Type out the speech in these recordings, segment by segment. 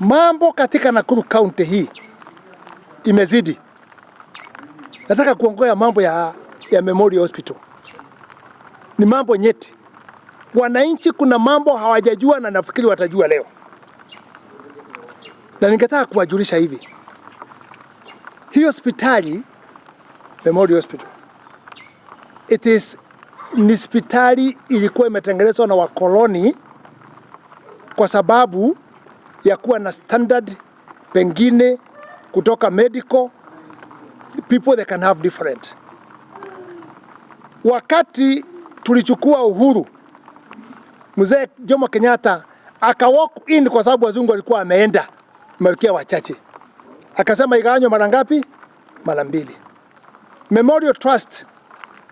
Mambo katika Nakuru County hii imezidi. Nataka kuongea mambo ya Memorial Hospital. Ni mambo nyeti. Wananchi kuna mambo hawajajua na nafikiri watajua leo, na ningetaka kuwajulisha hivi. Hii hospitali, Memorial Hospital, it is ni hospitali ilikuwa imetengenezwa na wakoloni kwa sababu ya kuwa na standard, pengine kutoka medical people, they can have different. Wakati tulichukua uhuru, Mzee Jomo Kenyatta aka walk in, kwa sababu wazungu walikuwa wameenda malkia wachache, akasema igawanywe mara ngapi? Mara mbili. Memorial Trust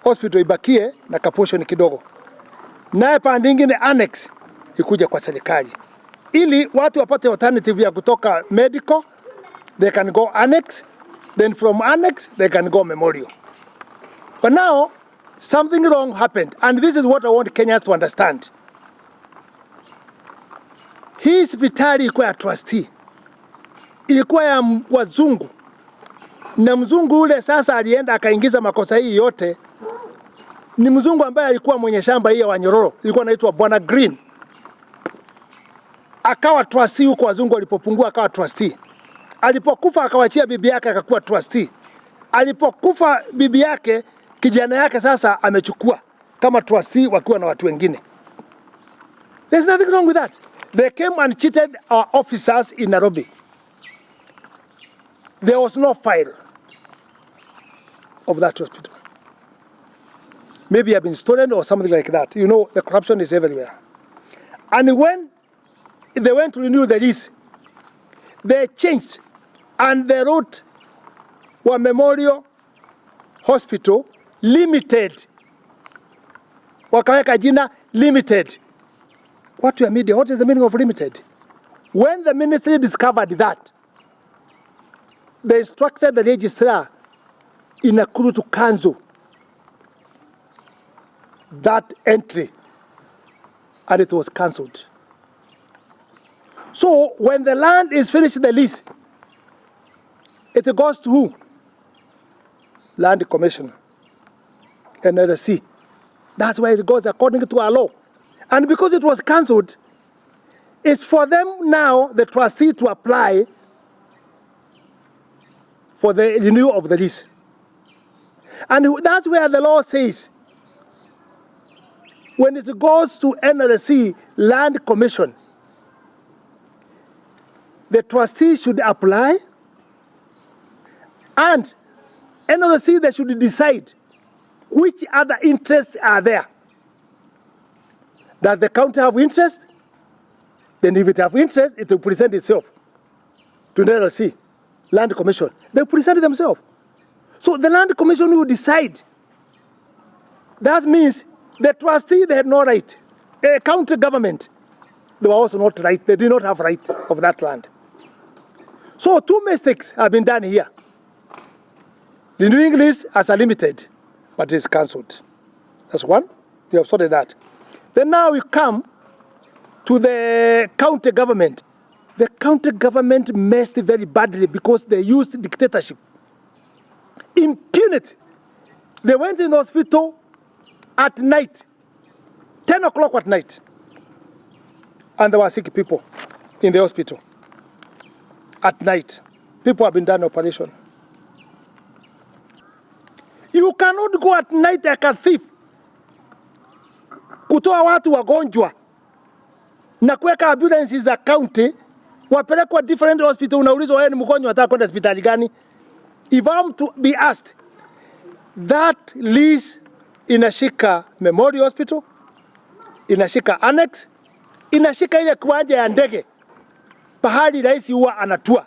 Hospital ibakie na kaportion kidogo, naye pande ingine annex ikuja kwa serikali, ili watu wapate alternative ya kutoka medical, they can go annex, then from annex they can go memorial. But now something wrong happened, and this is what I want Kenyans to understand. Hii hospitali ilikuwa ya trustee, ilikuwa ya wazungu, na mzungu ule sasa alienda akaingiza makosa hii yote. Ni mzungu ambaye alikuwa mwenye shamba hii ya Wanyororo, ilikuwa anaitwa Bwana Green, akawa trustee huko wazungu walipopungua, akawa trustee. Alipokufa akawachia bibi yake akakuwa trustee. Alipokufa bibi yake, kijana yake sasa amechukua kama trustee wakiwa na watu wengine. There's nothing wrong with that. They came and cheated our officers in Nairobi. There was no file of that hospital. Maybe have been stolen or something like that. You know, the corruption is everywhere. And when they went to renew the lease, they changed and they wrote wa Memorial Hospital Limited. Wakaweka jina limited. Watu ya media, what is the meaning of limited? When the ministry discovered that, they instructed the registrar in Nakuru to cancel that entry, and it was cancelled. So when the land is finished, the lease, it goes to who? Land Commission, NLC. That's where it goes according to our law. And because it was cancelled, it's for them now, the trustee, to apply for the renewal of the lease. And that's where the law says when it goes to NLC, Land Commission, the trustee should apply and NLC, they should decide which other interests are there. Does the county have interest? Then if it have interest, it will present itself to the NLC, Land Commission. They present themselves. So the Land Commission will decide. That means the trustee, they had no right. A county government, they were also not right. They did not have right of that land. So two mistakes have been done here. Renewing lease as a limited, but it's cancelled. That's one. We have sorted that. Then now we come to the county government. The county government messed very badly because they used dictatorship. Impunity. They went in the hospital at night, 10 o'clock at night, and there were sick people in the hospital at night. People have been done operation. You cannot go at night like a thief kutoa watu wagonjwa na kuweka ambulances za county wapelekwa different hospital. Unaulizwa, wewe ni mgonjwa, unataka kwenda hospitali gani? If I'm to be asked, that lease inashika Memorial Hospital, inashika annex, inashika ile kiwanja ya ndege pahali rais huwa anatua,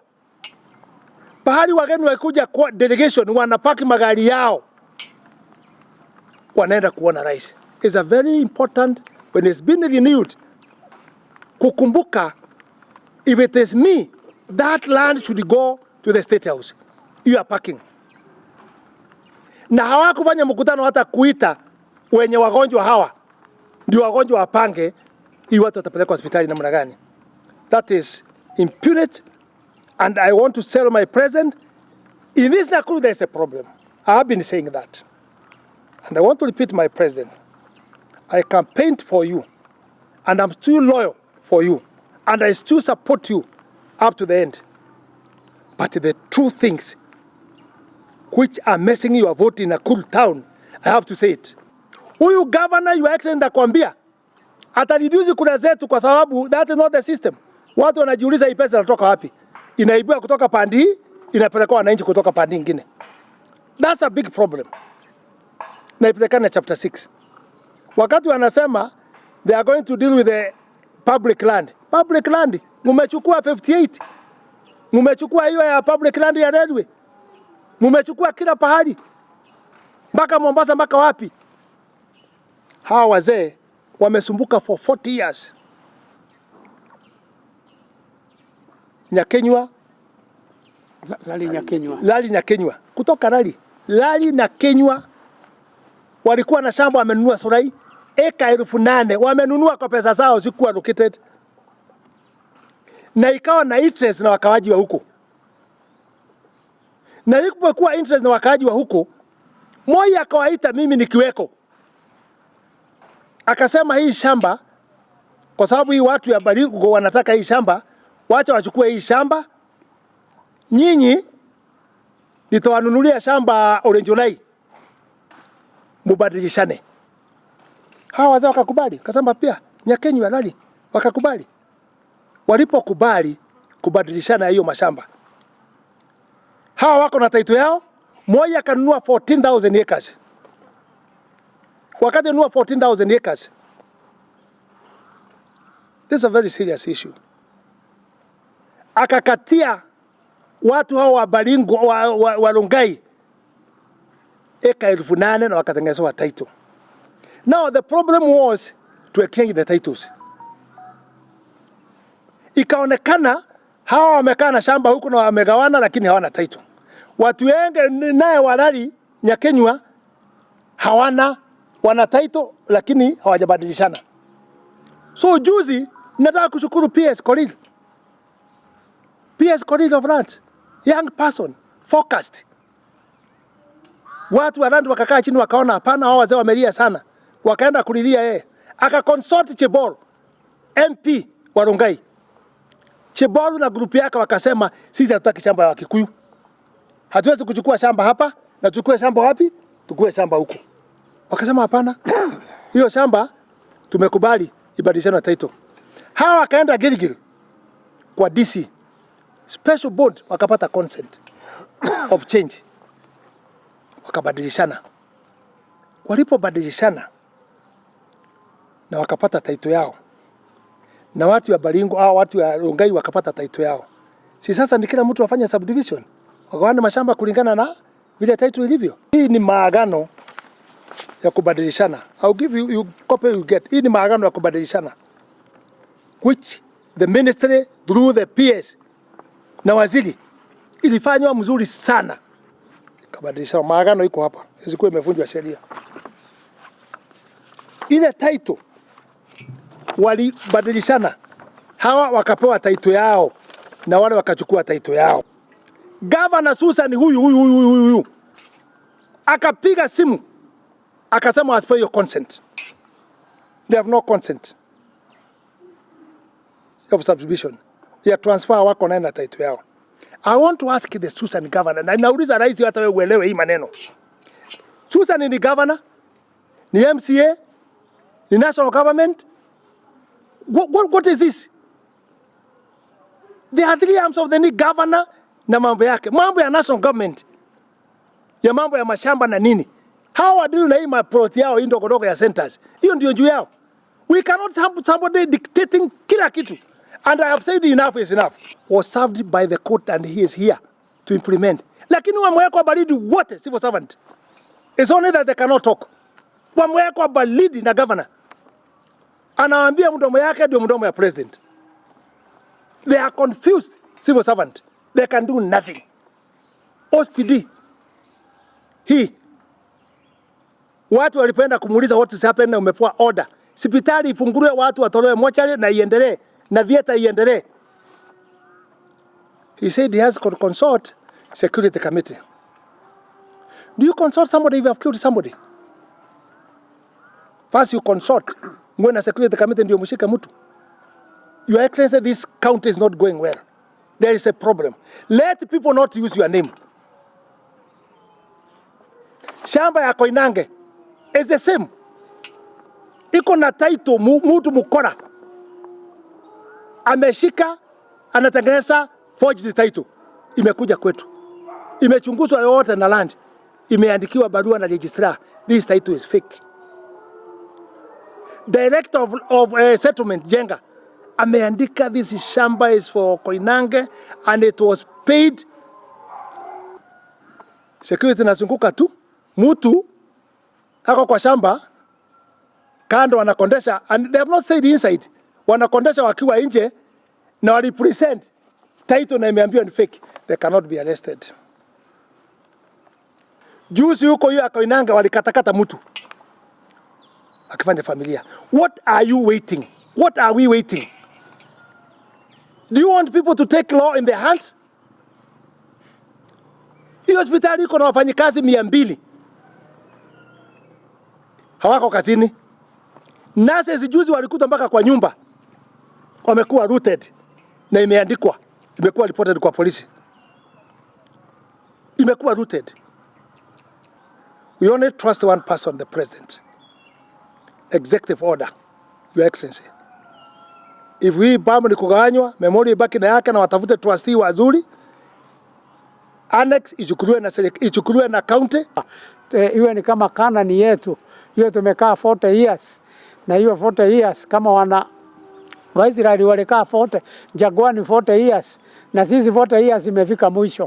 pahali wageni wakikuja kwa delegation wanapaki magari yao wanaenda kuona rais. It's a very important when it's been renewed, kukumbuka, if it is me, that land should go to the State House. You are parking. Na hawakufanya mkutano hata kuita wenye wagonjwa hawa ndio wagonjwa wapange hii watu watapelekwa hospitali namna gani. That is impunity, and I want to tell my president, in this Nakuru there is a problem. I have been saying that. And I want to repeat, my president, I campaigned for you, and I'm still loyal for you, and I still support you up to the end. But the true things which are messing your vote in Nakuru town, I have to say it. Huyu governor, Your Excellency, nakwambia atareduce kura zetu kwa sababu that is not the system. Watu wanajiuliza hii pesa inatoka wapi? Inaibiwa kutoka pande hii, inapelekwa wananchi kutoka pande nyingine. That's a big problem. Na ipelekane chapter 6. Wakati wanasema they are going to deal with the public land. Public land mumechukua 58. Mumechukua hiyo ya public land ya railway. Mumechukua kila pahali mpaka Mombasa, mpaka wapi? Hawa wazee wamesumbuka for 40 years. Nyakenywa, Lali Nyakenywa. Lali Nyakenywa, kutoka Lali, Lali na Kenywa walikuwa na shamba wamenunua Sorai eka 8,000 wamenunua kwa pesa zao, zikuwa allocated, na ikawa na interest na wakaaji wa huko, na ilipokuwa interest na wakaaji wa huko, Moi akawaita mimi nikiweko, akasema hii shamba, kwa sababu hii watu ya Baringo wanataka hii shamba, wacha wachukue hii shamba, nyinyi nitawanunulia shamba Olenjolai, mubadilishane. Hawa wazee wakakubali, kasema pia Nyakenywa Lali wakakubali. Walipokubali kubadilishana hiyo mashamba, hawa wako na title yao. Moi akanunua 14,000 acres. Wakati nunua 14,000 acres, this is a very serious issue. Akakatia watu hao wa Baringo wa Rongai eka 8,000 na wakatengenezewa title. Now the problem was to exchange the titles. Ikaonekana hawa wamekaa na shamba huku na wamegawana, lakini hawana title. Watu wengi naye walali Nyakenywa hawana, wana title lakini hawajabadilishana. So juzi nataka kushukuru PS Korir. PS Korir of Lands, young person, focused. Watu wa land wakakaa chini wakaona hapana, hao wazee wamelia sana. Wakaenda kulilia yeye. Akaconsult Chebol, MP wa Rongai. Chebol na grupu yake wakasema sisi hatutaki shamba ya Wakikuyu. Hatuwezi kuchukua shamba hapa na tuchukue shamba wapi? Tukue shamba huko. Wakasema hapana. Hiyo shamba tumekubali ibadilishane title. Hawa wakaenda Gilgil kwa DC special board wakapata consent of change, wakabadilishana. Walipobadilishana na wakapata title yao, na watu wa Baringo au watu wa Rongai wakapata title yao. Si sasa ni kila mtu afanye subdivision, wagawane mashamba kulingana na vile title ilivyo. Hii ni maagano ya kubadilishana. I'll give you, you copy you get. Hii ni maagano ya kubadilishana which the ministry through the PS na waziri ilifanywa mzuri sana, ikabadilishana. Maagano iko hapa, isikuwa imevunjwa sheria. Ile title walibadilishana, hawa wakapewa title yao na wale wakachukua title yao. Governor Susan huyu huyu huyu huyu huyu akapiga simu akasema as per your consent, they have no consent of subdivision ya transfer, wako naye na title yao. I want to ask the Susan governor, na nauliza rais, hata wewe uelewe hii maneno. Susan ni governor, ni MCA, ni national government. What is this? There are three arms of the new governor na mambo yake, mambo ya national government, ya mambo ya mashamba na nini. Hawa wadili na hii maplot yao hii ndogo ndogo ya centers, hiyo ndio juu yao. We cannot have somebody dictating kila kitu. And I have said enough is enough. Was served by the court and he is here to implement. Lakini wamewekwa baridi wote civil servant. It's only that they cannot talk. Wamewekwa baridi na governor. Anawaambia mdomo yake ndio mdomo ya president. They are confused civil servant. They can do nothing. OSPD hii watu walipenda kumuuliza what is happening, na umepewa order hospitali ifunguliwe, watu watolewe mochari na iendelee na theater iendelee. He said he has to consult security committee. Do you consult somebody if you have killed somebody? First you consult. Mwe na security committee ndio mshike mtu. Your Excellency, this county is not going well. There is a problem. Let people not use your name. Shamba ya Koinange is the same. Iko na title mutu mukora ameshika anatengeneza forged title, imekuja kwetu, imechunguzwa yote na land, imeandikiwa barua na registrar, this title is fake. Director of settlement Jenga ameandika this shamba is for Koinange and it was paid. Security nazunguka tu, mtu ako kwa shamba kando wanakondesha, and they have not said inside, wanakondesha wakiwa nje na wali present title na imeambiwa ni fake, they cannot be arrested. Juzi huko hiyo Koinange walikatakata mtu akifanya familia. What are you waiting? What are we waiting? Do you want people to take law in their hands? Hiyo hospitali iko na wafanyikazi 200 hawako kazini. Nurses juzi walikuta mpaka kwa nyumba wamekuwa rooted na imeandikwa, imekuwa reported kwa polisi, imekuwa rooted. We only trust one person, the president. Executive order, Your Excellency. If we BAM ni kugawanywa, memorial ibaki na yake na watafute trustee wazuri, annex ichukuliwe na county. Iwe ni kama Kanani yetu hiyo, tumekaa 40 years na hiyo 40 years kama wana Waisraeli walikaa 40 jangwani 40 years na sisi 40 years imefika mwisho.